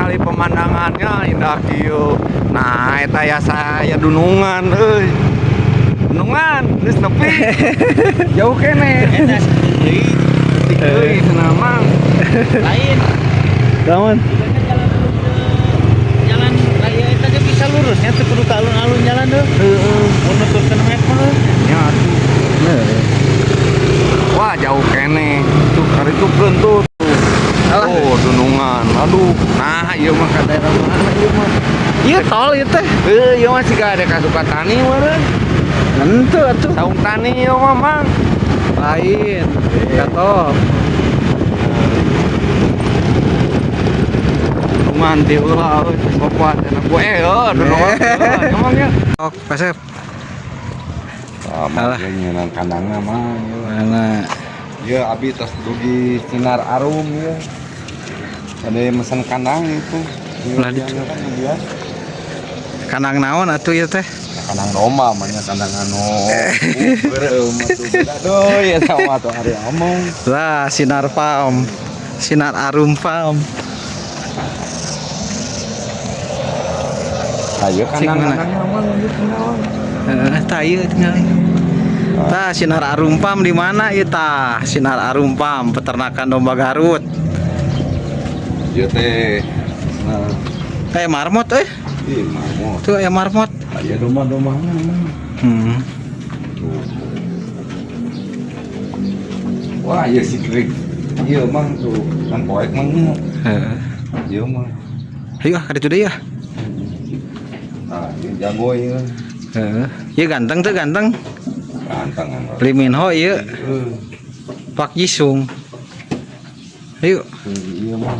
Ningali pemandangannya indah kieu. Nah, eta ya saya dunungan euy. Dunungan geus nepi. Jauh keneh. Eta deui. Euy, cenah Mang. Lain. Naon? Jalan jalan raya eta ge bisa lurusnya teu kudu ka alun-alun jalan deuh. Heeh. Mun nuturkeun map mah. Nya atuh. Wah, jauh keneh. Tuh karitukeun tuh. Alah. Oh, dunungan. Aduh. Nah, ieu mah ka daerah mana ieu mah? Ieu tol ieu teh. Heuh, ieu mah siga ada ka Sukatani meureun. Henteu atuh. Saung tani ieu mah, Mang. Lain. Ka tol. Dunungan ti heula euy, sopat enak gue heuh, dunungan. Heuh, emang ya. Ok, Pasep. Ah, Alah. nyeunang kandangna mah. Mana? Ya, abi tos dugi Sinar Arum ya. Ada yang mesen kandang itu. Lah, ditu. Kan dia. Kandang naon atuh ieu teh? Kandang domba mah nya kandang anu. Beureum atuh beda deui eta mah tuh ari omong. Lah, Sinar Farm. Sinar Arum Farm. Ayo Cik, mana? kandang-kandangnya mah lanjut kenalan. Heeh, tah ieu tinggal. Tah Sinar Arum Farm di mana ieu tah? Sinar Arum Farm, peternakan domba Garut. Ieu teh. Nah, Eh marmot euy. ih marmot. Tuh aya marmot. Aya domba-dombanya mah. Hmm. Tuh. Wah, ieu si Greg. Ieu mah tuh kan poek mah nya. Heeh. Ieu mah. Ayo ah, ka ditu deui ah. Nah, ieu jago ieu. Heeh. Ieu ganteng tuh ganteng. Ganteng kan. Lee Min Ho ieu Heeh. Park Ji Sung. Ayo. Ieu mah.